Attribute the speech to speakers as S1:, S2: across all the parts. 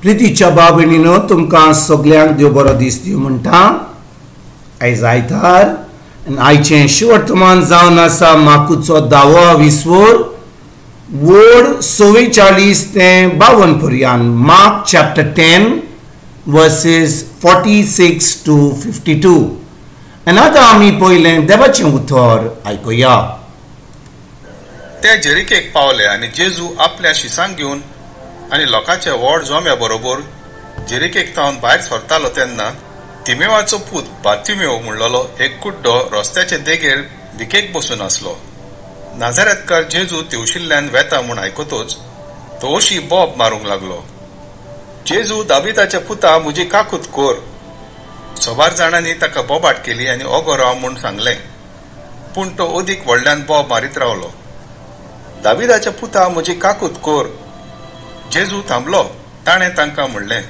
S1: प्रितीच्या भाव भयणीनो, तुमकां सगल्यांक देव बरो दीस दिवं म्हणटा. आयज आयतार आनी आयचें शिवर्तमान जावन आसा माकुचो धावो विस्वोर वोड 44 ते 52 पर्यंत. Mark chapter 10 verses 46 to 52. आनी आतां आमी पयलें देवाचें उतर आयकुया.
S2: ते जेरिकेक पावले आनी जेजू आपल्या शिसांक घेवन आनी लोकांच्या व्हड जोम्या बरोबर जेरिकेक थावन भायर सरतालो तेन्ना तिमेवाचो पूत बार्तिमेव म्हणलेलो एक कुड्डो रस्त्याचे देगेर भिकेक बसून आसलो. नाझारेतकार जेजू तेवशिल्ल्यान वेता म्हूण आयकतोच तो अशी बोब मारूंक लागलो, जेजू दाविदाच्या पुता, म्हजी काकूत कोर. सबार जाणांनी ताका बोबाट केली आनी ओगो राव म्हूण सांगलें, पूण तो अदीक व्हडल्यान बोब मारीत रावलो, दाविदाच्या पुता, म्हजी काकूत कोर. जेजू थांबलो. ताणें तांकां म्हणलें,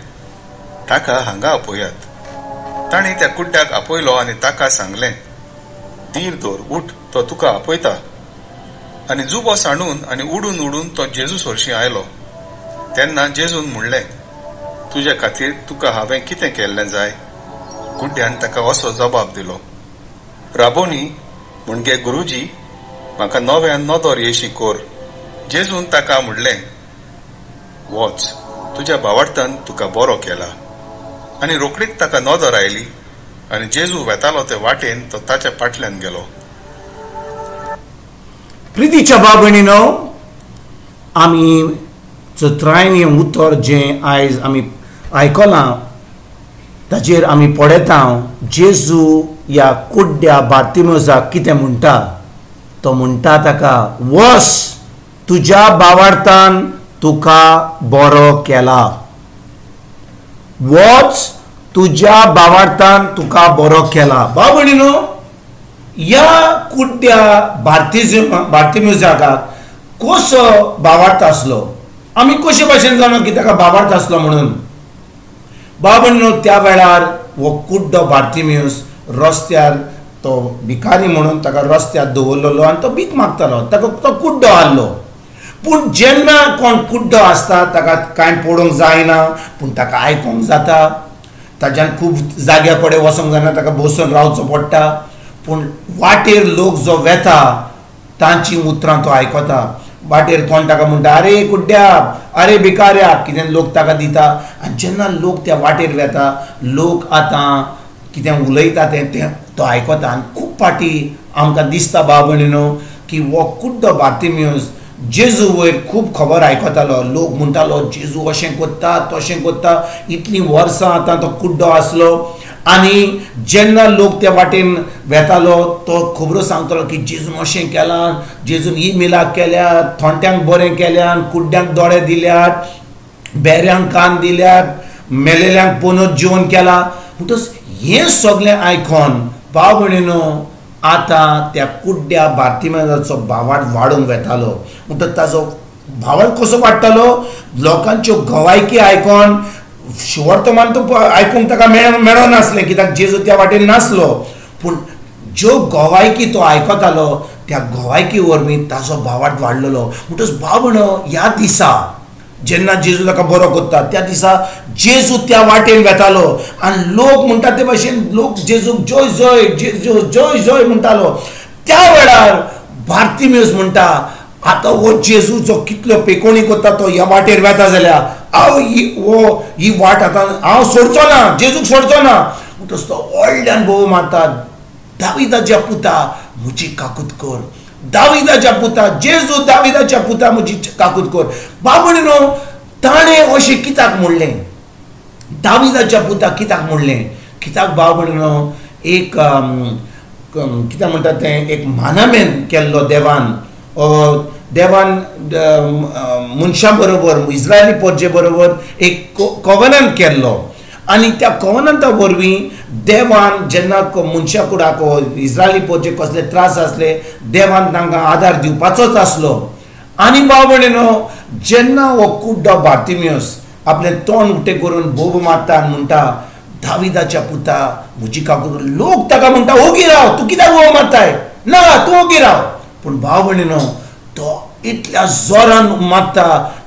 S2: ताका हांगा आपयात. ताणें त्या कुड्ड्याक आपयलो आनी ताका सांगलें, धीर दवर, उठ, तो तुका आपयता. आनी जुबो सांडून आनी उडून उडून तो जेजू सरशीं आयलो. तेन्ना जेजून म्हणलें, तुज्या खातीर तुका हांवें कितें केल्लें जाय? कुड्ड्यान ताका असो जबाब दिलो, राबोनी म्हणजे गुरुजी, म्हाका नव्यान नदर येशी कोर. जेजून ताका म्हणलें, वच, तुज्या भावार्थान तुका बरो केला. आनी रोखडीच ताका नदर आयली आनी जेजू वेतालो ते वाटेन तो ताच्या फाटल्यान गेलो.
S1: प्रितीच्या भाव भयणीनो, आमी चत्रायन हें उतर जें आयज आमी आयकलां ताचेर आमी पळयता जेजू ह्या कुड्ड्या बार्तिमेवसाक कितें म्हणटा. तो म्हणटा ताका, वस, तुज्या भावार्थान तुका बरो केला. वच, तुज्या भावार्थान तुका बरो केला. भाव भयणीनो, ह्या कुड्ड्या बार्तिमेवसाक कसो भावार्थ आसलो? आमी कशे भाशेन जाणा की ताका भावार्थ आसलो म्हणून? भाव भयणीनो, त्या वेळार हो कुड्डो बार्तिमेवस रस्त्यार तो भिकारी म्हणून ताका रस्त्यार दवरलेलो आनी तो भीक मागतालो. ताका तो कुड्डो आहलो. पूण जेन्ना कोण कुड्डो आसता ताका कांय पळोवंक जायना, पूण ताका आयकोंक जाता. ताज्यान खूब जाग्या कडेन वचोंक जायना, ताका बसून रावचो पडटा. पूण वाटेर लोक जो वेता तांची उतरां तो आयकता. वाटेर कोण ताका म्हणटा, अरे कुड्ड्या, अरे भिकाऱ्या, कितें लोक ताका दिता. आनी जेन्ना लोक त्या वाटेर वेता, लोक आतां कितें उलयता तें तो आयकता. आनी खूब फावटी आमकां दिसता भाव भयणीनो की हो कुड्डो बार्तिमेवस जेजू वयर खूब खबर आयकतालो. लोक म्हणटालो जेजू अशें कोत्ता तशें कोत्ता. इतलीं वर्सां आतां तो कुड्डो आसलो आनी जेन्ना लोक त्या वाटेन वेतालो तो खबरो सांगतालो की जेजून अशें केलां, जेजून ही मिलाक केल्या, थोंट्यांक बरें केल्यान, कुड्ड्यांक दोळे दिल्यात, बेऱ्यांक कान दिल्यात, मेलेल्यांक पुनर्जीवन जेवण केला. म्हणटच हें सगळें आयकोन भाव भयणीनो आतां त्या कुड्ड्या बार्तिमेवसाचो भावार्थ वाडूंक वेतालो. म्हणटच ताजो भावार्थ कसो वाडटालो? लोकांच्यो गवायकी आयकोन. शिवर्तमान तो आयकूंक ताका मेळनासलें कित्याक जेजू त्या वाटेन नासलो. पूण ज्यो गवायकी तो आयकतालो त्या गवायकी वरवीं ताजो भावार्थ वाडलेलो. म्हणटच भाव भयणो, ह्या दिसा जेन्ना जेजू ताका बरो कोत्ता त्या दिसा जेजू त्या वाटेन वेतालो आनी लोक म्हणटा ते भाशेन लोक जेजूक जय जय जेजू जय जय म्हणटालो. त्या वेळार बार्तिमेवस म्हणटा, आतां हो जेजू जो कितल्यो पेकोणी कोत्ता तो ह्या वाटेर वेता जाल्यार हांव ही वाट आतां हांव सोडचो ना, जेजूक सोडचो ना. म्हणटच तो व्हडल्यान बोव मारता, दाविदाच्या पुता, म्हजी काकूत कर. दाविदाच्या पुता, जेजू दाविदाच्या पुता, म्हजी काकूत कर. भाव भयणीनो, ताणें अशें कित्याक म्हणलें? दाविदाच्या पुता कित्याक म्हणलें? कित्याक भाव भयणीनो, एक कितें म्हणटा तें, एक मानामेन केल्लो देवान. देवान मनशां बरोबर, इस्रायली पोरजे बरोबर एक कॉवनंट केल्लो आनी त्या कॉवनंटा वरवीं देवान जेन्ना मनशा कुडाक इस्रायली पोरजे कसले त्रास आसले देवान तांकां आदार दिवपाचोच आसलो. आनी भाव भयणीनो, जेन्ना हो कुड्डो बार्तिमेवस आपलें तोंड उक्तें करून बोब मारता आनी म्हणटा, दाविदाच्या पुता, म्हजी काकूत. लोक ताका म्हणटा, ओगी राव, तूं कित्याक बोब मारताय ना, तूं ओगी राव. पूण भाव भयणीनो, तो इतल्या जोरान मारता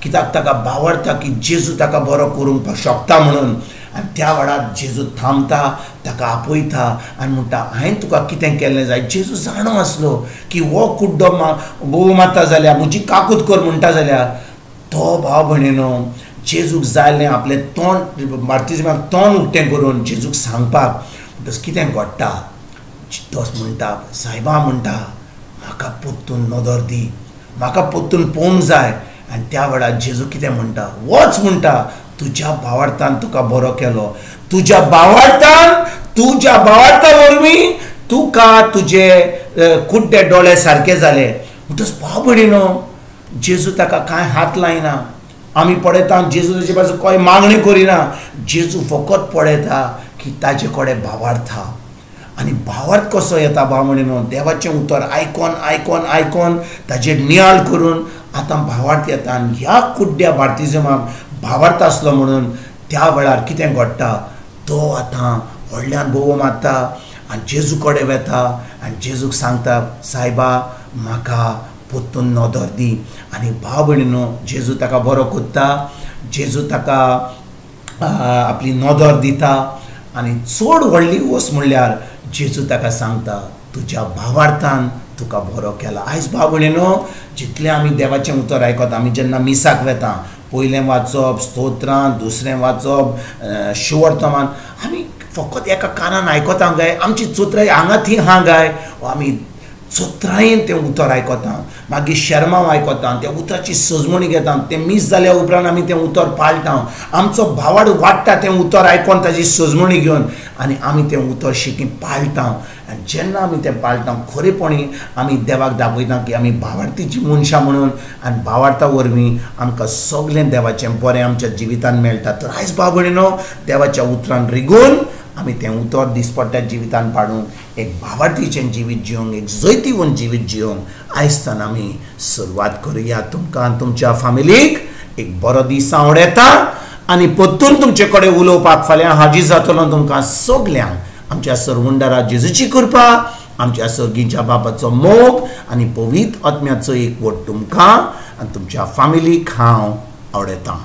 S1: कित्याक ताका बावडटा की जेजू ताका बरो करूंक शकता म्हणून. आनी त्या वेळार जेजू थांबता, ताका आपयता आनी म्हणटा हांवें तुका कितें केल्लें जाय. जेजू जाणो आसलो की हो कुड्डो बोव मारता जाल्यार म्हजी काकूत कर म्हणटा जाल्यार तो भाव भयणीनो जेजूक जाय जालें आपलें तोंड बार्तिज्माक तोंड उक्तें करून जेजूक सांगपाक. म्हणटच कितें घडटा, तो म्हणटा सायबा म्हणटा म्हाका परतून नदर दी, म्हाका परतून पळोवंक जाय. आनी त्या वेळार जेजू कितें म्हणटा, वच म्हणटा तुज्या भावार्थान तुका बरो केलो, तुज्या भावार्थान, तुज्या भावार्था वरवीं तुका तुजे कुड्डे डोळे सारके जाले. म्हणटच भाव भयणीनो जेजू ताका कांय हात लायना. आमी पळयता जेजू ताजे पासून कांय मागणी करिना, जेजू फकत पळयता की ताजे कडेन भावार्थ. आनी भावार्थ कसो येता भाव भयणीनो, देवाचें उतर आयकोन आयकोन आयकोन ताजेर नियाळ करून आतां भावार्थ येता. आनी ह्या कुड्ड्या बार्तिज्माक भावार्थ आसलो म्हणून त्या वेळार कितें घडटा, तो आतां व्हडल्यान बोवो मारता आनी जेजू कडेन वेता आनी जेजूक सांगता सायबा म्हाका परतून नदर दी. आनी भाव भयणीनो जेजू ताका बरो कोत्ता, जेजू ताका आपली नदर दिता. आनी चड व्हडली वस्त म्हणल्यार जेजू ताका सांगता तुज्या भावार्थान तुका बरो केला. आयज भाव भयणीनो जितलें आमी देवाचें उतर आयकता, आमी जेन्ना मिसाक वेता पयलें वाचप स्तोत्रां, दुसरें वाचप शुवर्तमान, आमी फकत एका कानान आयकता गाय, आमची चोत्राय हांगा थंय हा गाय, आमी चोत्रायेन तें उतर आयकता, मागीर शेर्मांव आयकता, त्या उतराची सजमणी घेता, तें मीस जाल्या उपरांत आमी तें उतर पाळटा, आमचो भावाड वाडटा तें उतर आयकोन ताजी सजमणी घेवन आनी आमी तें उतर शिकी पाळटा. आनी जेन्ना आमी तें पाळटा खरेपणी आमी देवाक दाखयता की आमी भावार्थीची मनशां म्हणून, आनी भावार्था वरवीं आमकां सगळें देवाचें बरें आमच्या जिवितान मेळटा. तर आयज भाव भयणीनो देवाच्या उतरान रिगून आमी तें उतर दिसपट्ट्या जिवितान पाडूंक, एक भावार्थीचें जिवीत जिवंक, एक जैतिवंत जिवीत जिवंक आयजसान आमी सुरवात करुया. तुमकां आनी तुमच्या फामिलीक एक बरो दीस आवडटा आनी परतून तुमचे कडेन उलोवपाक फाल्यां हाजीर जातलो. तुमकां सगल्यांक आमच्या सरवंडारा जेजूची कृपा, आमच्या सर्गीच्या बापाचो मोग आनी पवित्र आत्म्याचो एकवट तुमकां आनी तुमच्या फामिलीक हांव आवडटा.